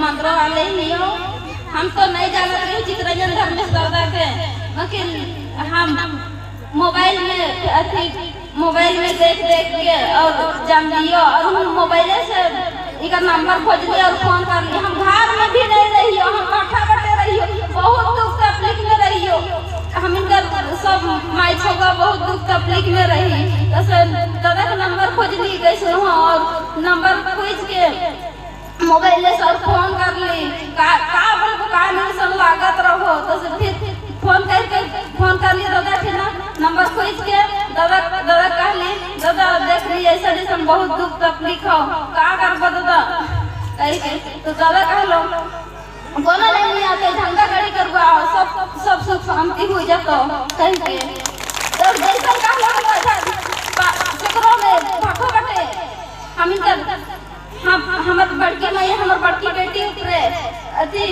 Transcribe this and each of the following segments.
मंत्र वाले ही हो। हम तो नहीं जानते रही चितरंजन धर्मेश दादा के, लेकिन हम मोबाइल में अथी मोबाइल में देख देख के और जान लियो और हम मोबाइल से इनका नंबर खोज लियो और फोन कर लियो। हम घर में भी नहीं रहियो, हम पाठा बटे रहियो, बहुत दुख तकलीफ में रहियो। हम इनका सब माई छोगा बहुत दुख तकलीफ में रही। तो दादा का नंबर खोज ली गई और नंबर खोज के मोबाइल से और फोन कर ली। का का बोलबो का नहीं सब लागत रहो। तो फिर फोन करके फोन कर ली दादा, फिर ना नंबर खोज के दादा दादा कहली दादा देख ली ऐसा जैसा बहुत दुख तकलीफ हो, का करबो दादा कह के। तो दादा कहलो कोनो नहीं आते झंडा गड़ी करवा सब सब सुख शांति हो जातो कह के। तो जैसा कहलो चक्रो में भागो बटे हम इनका हम हमर बड़की माई हमर बड़की बेटी उपरे अथी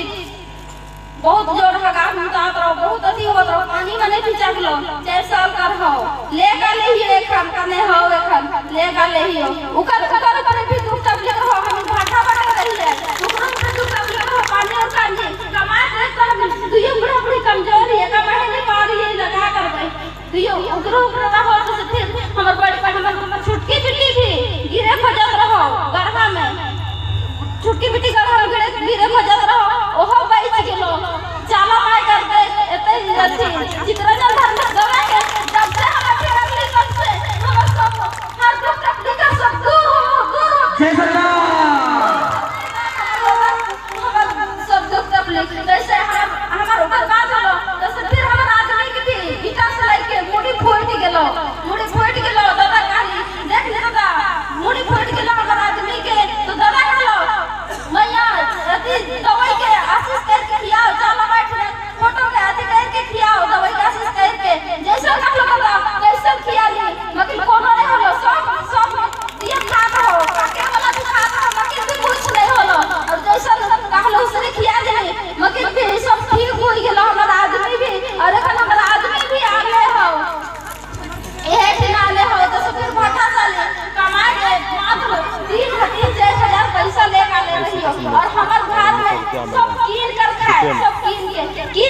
बहुत जोर हगा मुतात रहो, बहुत अथी होत रहो, पानी में नहीं खिंचा लो। 4 साल का रहो ले का ले ही एखन कने हो एखन ले का ले ही उकर उकर पर भी दुख तकलीफ रहो। हम भाटा बटे रही है उकर पर दुख तकलीफ रहो, पानी और कानी कमा के तो हम दुइयो बुढ़ा बुढ़ी कमजोर है, कमाए नहीं पा रही है लगा करबे दुइयो उकरो उकर रहो। तो फिर हमर बड़ी हमर छुटकी बिटी भी गिरे खोजत रहो गढ़ा में, छुटकी बिटी गढ़ा में गिरे खोजत रहो, ओहो बच गेलो। चाला माय कर दे एते अथी चितरंजन धर्मेश दादा के जब से हम अथी करली तब से हमर सब हर दुख तकलीफ सब दूर हो दूर हो। जय सरकार। हमर सब दुख तकलीफ जैसे हमर ऊपर बात होलो तैसे फिर हमर आदमी के भी ईटा से लेके मुड़ी फूट गेलो, मुड़ी फूट गेलो। दादा कहली देख ले दादा मुड़ी फूट गेलो हमर आदमी के। तो दादा कहलो मैया अथी दवाई के आशीष करके खियाओ, चलो बैठ ले फोटो के अथी करके खियाओ दवाई के आशीष करके। जैसे कहलो दादा कैसे खिया ली मगर कोनो नहीं होलो, सब सब ये खात हो काके वाला भी खात हो मगर भी कुछ नहीं होलो। और जैसे कहलो उसने खिया ली मगर भी सब ठीक हो गेलो हमर आदमी भी। और एखन हमर आदमी भी आले हो एहे ठिना आले हो। तो फिर भाटा चले कमा के मात्र 3-4 हजार पैसा ले का ले रही हो। और हमार घर में सब कीन कर खाए, सब कीन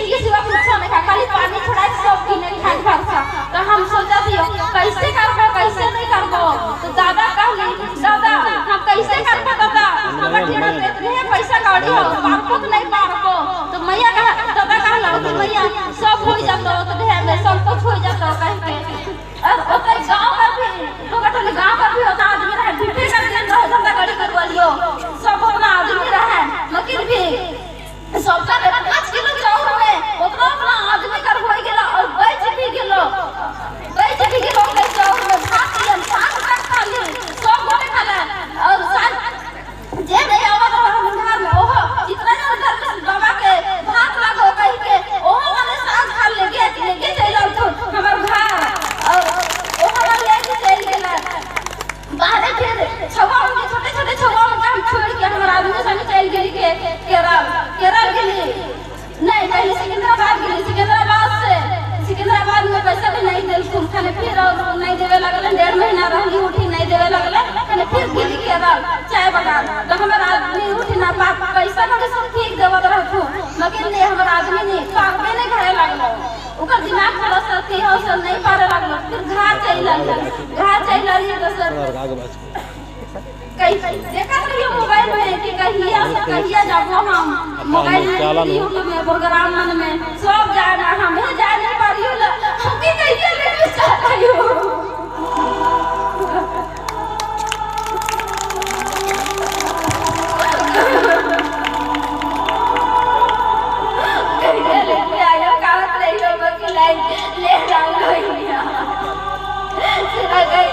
के सिवा कुछ नहीं खा, खाली पानी छोड़ा के सब कीन के खाए घर का। तो हम सोचा थी कैसे करबो कैसे नहीं करबो। तो दादा कहली दादा हम कैसे करबो दादा हमर ठिना इतने पैसा कौड़ी हो पारबो कि नहीं पारबो। तो मैया कह दादा कहलो कि मैया सब हो जातो तो ढेर में सब कुछ हो जातो कह के। और ओते गांव पर भी टोका गांव पर भी होता आदमी रहे झूठे कर दिन रहे धंधा गड़ी करवा लियो सब उतना आदमी रहे लेकिन भी सबका 5 किलो चाउर में उतना अपना आदमी कर हो गेला और बेच भी गेलो, बेच भी गेलो के चाउर में भात लियन साग तक खा ली सब गोटे खा ले। और साग जे नहीं आवत रहो हम घर में ओहो चितरंजन धर्मेश बाबा के भात लागो कह के ओहो माने साग खा ले के लेके चल आउतो हमर घर। और ओहो माने लेके चल गेला बाहरे। फिर छवा उनके छोटे छोटे छवा उनका हम छोड़ के हमर आदमी संग चल गेली के केरल केरल गेली नहीं पहले सिकंदराबाद गेली। सिकंदराबाद से सिकंदराबाद में पैसा भी नहीं देलखुन खाने फिर और नहीं देवे लगल। 1.5 महीना रहली उठी नहीं देवे लगल खाने फिर गेली केरल चाय बगान। तो हमर आदमी उठी ना पैसा के सब ठीक देवत रहथु लेकिन नहीं हमर आदमी नहीं पारबे नहीं करे लगलो, ओकर दिमाग थोड़ा सा अथी हो से नहीं पारे लगलो। फिर घर चल आली, घर चल आली तो सर कहीं देखत रहियो मोबाइल में कि कहिया से कहिया जाबो हम मोबाइल में यूट्यूब में प्रोग्राम मन में सब जाना हमें जा नहीं पारियो हम की कहिया लेके चलायो। कहिया लेके आयो कहत रहियो बाकी लाइन ले डालो हिया चला गई।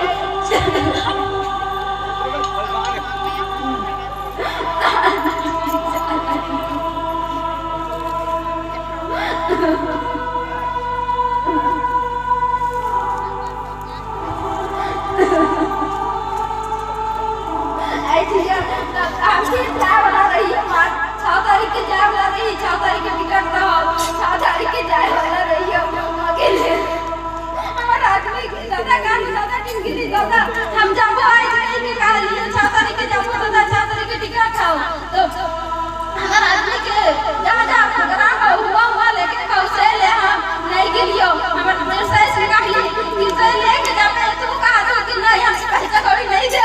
किसे लेके जाबे तू कहा तो कि नहीं हमसे पैसा कौड़ी नहीं दे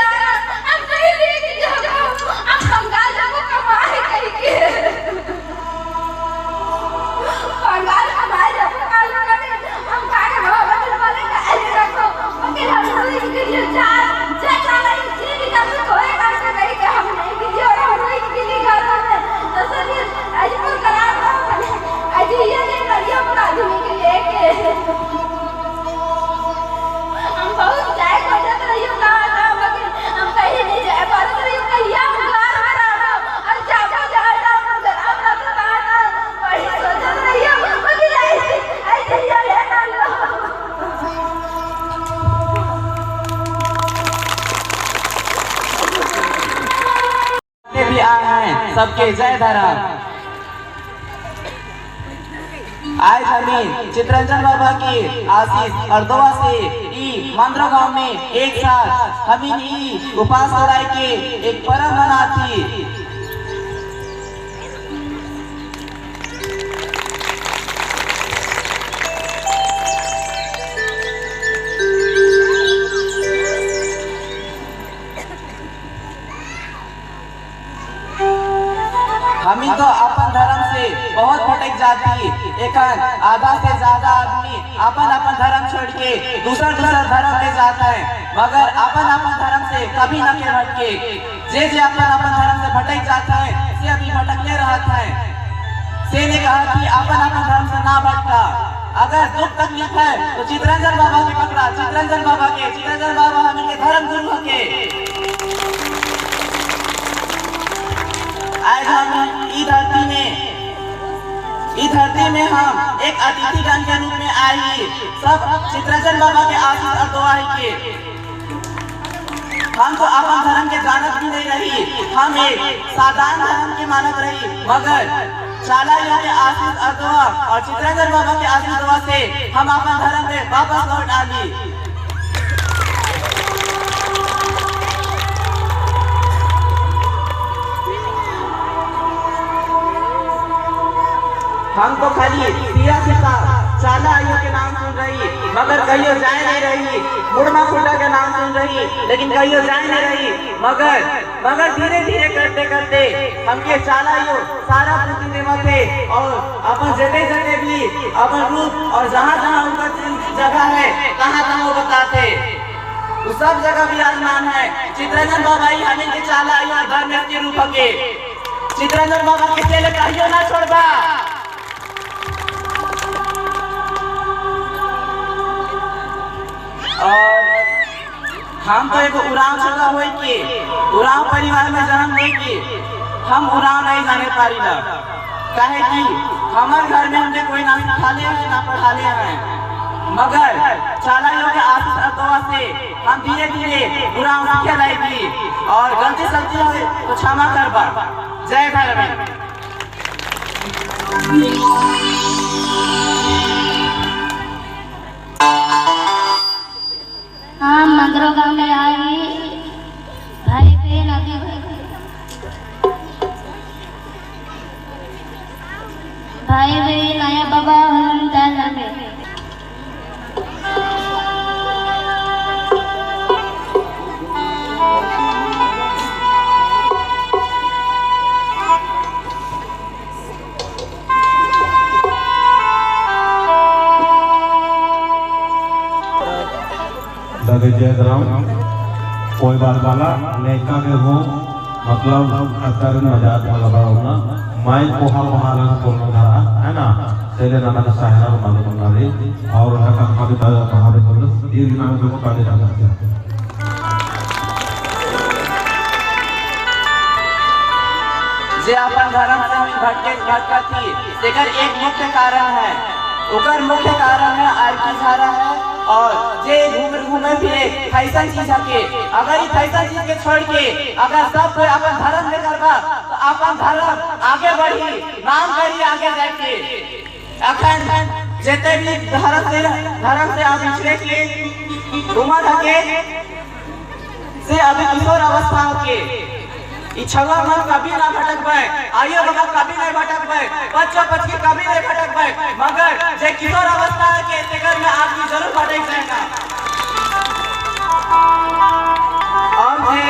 हम नहीं लेके जाबो हम बंगाल जाबो कमाए कहीं के बंगाल कमाए जाबो काल करे हम काहे बाबा वाले का रखो मगर हम रोई के लिए जा जा चला ये भी कर कोई कर कहीं के हम नहीं कीजिए और हम रोई के लिए घर में तो सर आज पर करा आज ये नहीं करियो अपना आदमी के लेके हम बहुत जाए खोजत रहियो कहाँ कहाँ मगर हम कहीं नहीं जाए पारत रहियो कहिया हम घर में रहो और जाबो जा जा हम घर अपना तो कहाँ कहाँ बड़ी सोचत रहियो मगर ऐसे ऐसे ये ले लो। भी आए हैं सबके जय धर्म। आज हमें चितरंजन बाबा की आशीष और दुआ से ई मंद्रो गांव में एक साथ हमें ई उपास कराए के एक परब मनाती। हमें तो अपन धर्म से बहुत भटक जाती, एक आधा से ज्यादा आदमी अपन अपन धर्म छोड़ के दूसरा दूसरा धर्म में जाता है, मगर अपन अपन धर्म से कभी न के भटके। जे जे अपन अपन धर्म से भटक जाता है से अभी भटकने रहता है। से ने कहा कि अपन अपन धर्म से ना भटका, अगर दुख तकलीफ है तो चितरंजन बाबा के पकड़ा, चितरंजन बाबा के, चितरंजन बाबा हमें के धर्म गुरु के। आज हम ई धरती में हम एक अतिथि गण के रूप में आई सब चितरंजन बाबा के आशीष और दुआ के। हम तो अपन धर्म के जानत भी नहीं रही, हम एक साधारण धर्म के मानत रही, मगर चाला के आशीष और दुआ और चितरंजन बाबा के आशीष दुआ से हम अपन धर्म में वापस लौट आली। हम तो खाली सिया सीता चाला आइयो के नाम सुन रही, मगर कहियो जाए नहीं रही। मुड़मा खुंडा के नाम सुन रही, लेकिन कहियो जाए नहीं रही। मगर मगर धीरे धीरे करते करते हमके चाला आइयो सारा पूर्ति देवा थे और अपन जगह जगह भी अपन रूप और जहाँ जहाँ उनका जगह है तहाँ तहाँ वो बताते, वो सब जगह विराजमान है। चितरंजन बाबा ही हमें के चाला आइयो धर्म के रूप के। चितरंजन बाबा के चेले कहियो ना छोड़बा। और हम तो एक उरांव छोड़ा हुए के उरांव परिवार में जन्म ले के हम उरांव नहीं जाने पारी ना, काहे कि हमारे घर में हमने कोई ना सिखाले है ना पढ़ाले है, मगर चाला के आशीष और दुआ से हम धीरे धीरे उरांव सीखे लाएगी और गलती सलती हो तो क्षमा करबा। जय धर्म। हाँ मंदरो गांव में आई भाई बहन अभी भाई बहन आया बाबा हम दादा में। जयराम कोई बात वाला लड़का के हो मतलब अतर मजाक वाला होना माइक कोहा कोहा कोनो धारा है ना तेरे नाना का सहारा मालूम बना दे और हका कभी कहा भी बोल ये नाम को काले जाता है। जे अपन धर्म से हम भटके भटका थी तेकर एक मुख्य कारण है, ओकर मुख्य कारण है आरकी धारा है और जे घूमे घूमे फिरे फैशन चीज के। अगर ये फैशन चीज के छोड़ के अगर सब कोई अपन धर्म में करबा तो अपन धर्म आगे बढ़ी, नाम करी आगे जाके। अखन जेते भी धर्म से आप पिछड़े के उम्र हके से अभी किशोर अवस्था के इच्छा मन कभी ना भटक पाए, आइयो बाबा कभी ना नहीं भटक पाए, बच्चों बच्ची कभी नहीं भटक पाए, मगर जे किशोर अवस्था के तेकर में आदमी जरूर भटक जाएगा। और जे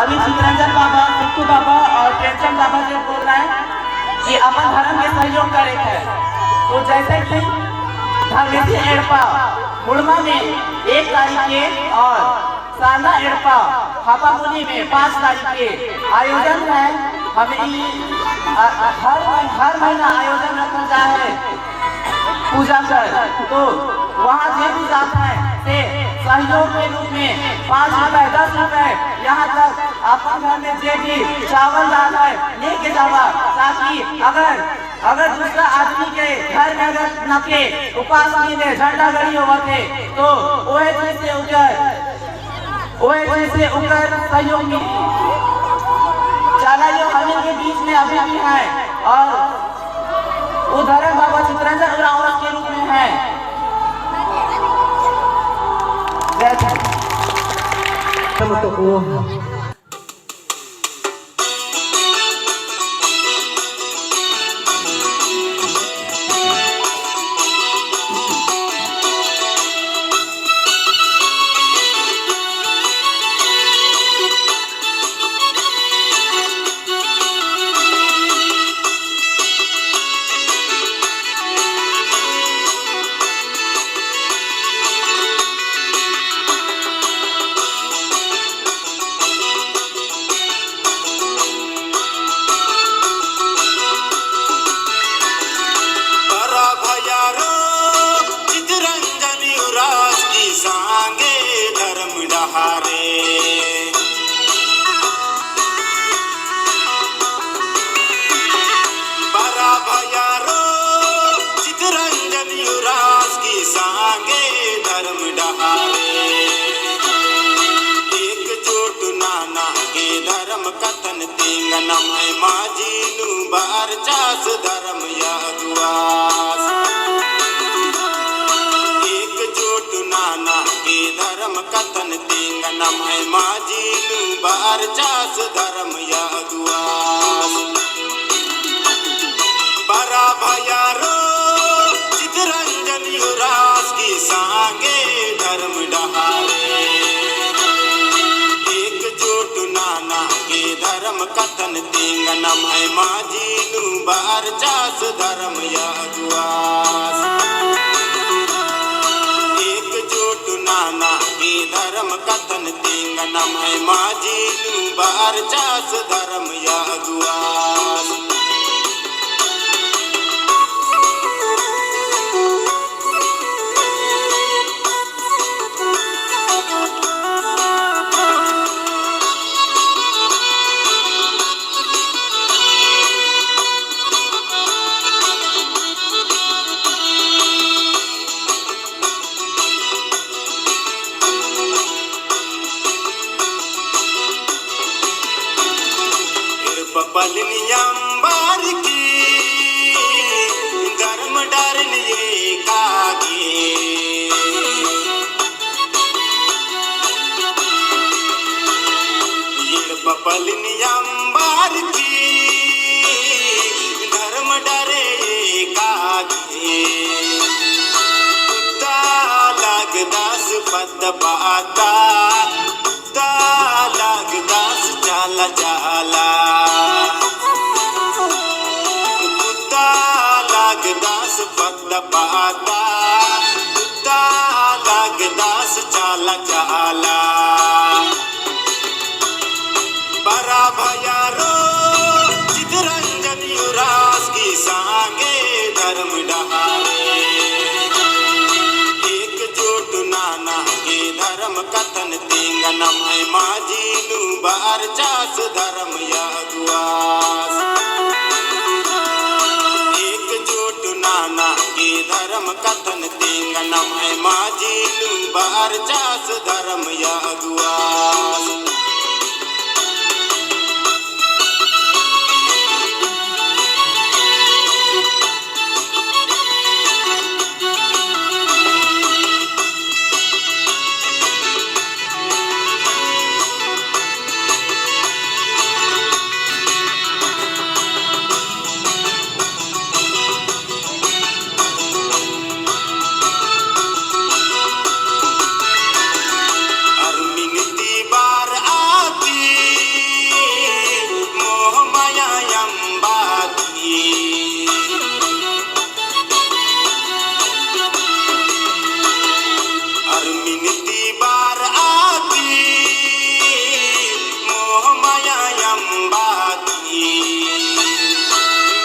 अभी चितरंजन बाबा, सिक्कू बाबा और प्रेमचंद बाबा जी बोल रहे हैं कि अपन धर्म के सहयोग करे है, तो जैसे कि धर्मेशी एड़पा मुड़मा में 1 तारीख के और साना एड़पा हापापुनी में 5 तारीख के आयोजन है। हमें हर महीना आयोजन रखा जाए है पूजा कर, तो वहाँ जो भी जाता है से सहयोग के रूप में 5 रुपए 10 रुपए यहाँ तक अपन घर में जो भी चावल दाल है लेके जावा, ताकि अगर दूसरा आदमी के घर में अगर न के उपास मिले झंडा गड़ी होते तो वह चीज से उकर सहयोग मिली। चाला यो हमें के बीच में अभी भी है और वो धर्म बाबा चितरंजन उरांव के रूप में है। जय जय। बाकी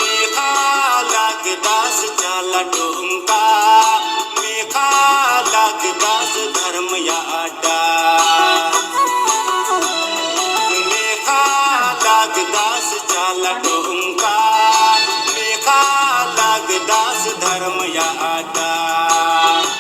मेखा लगदास चाला टोंका, मेखा लगदास धर्म या आडा।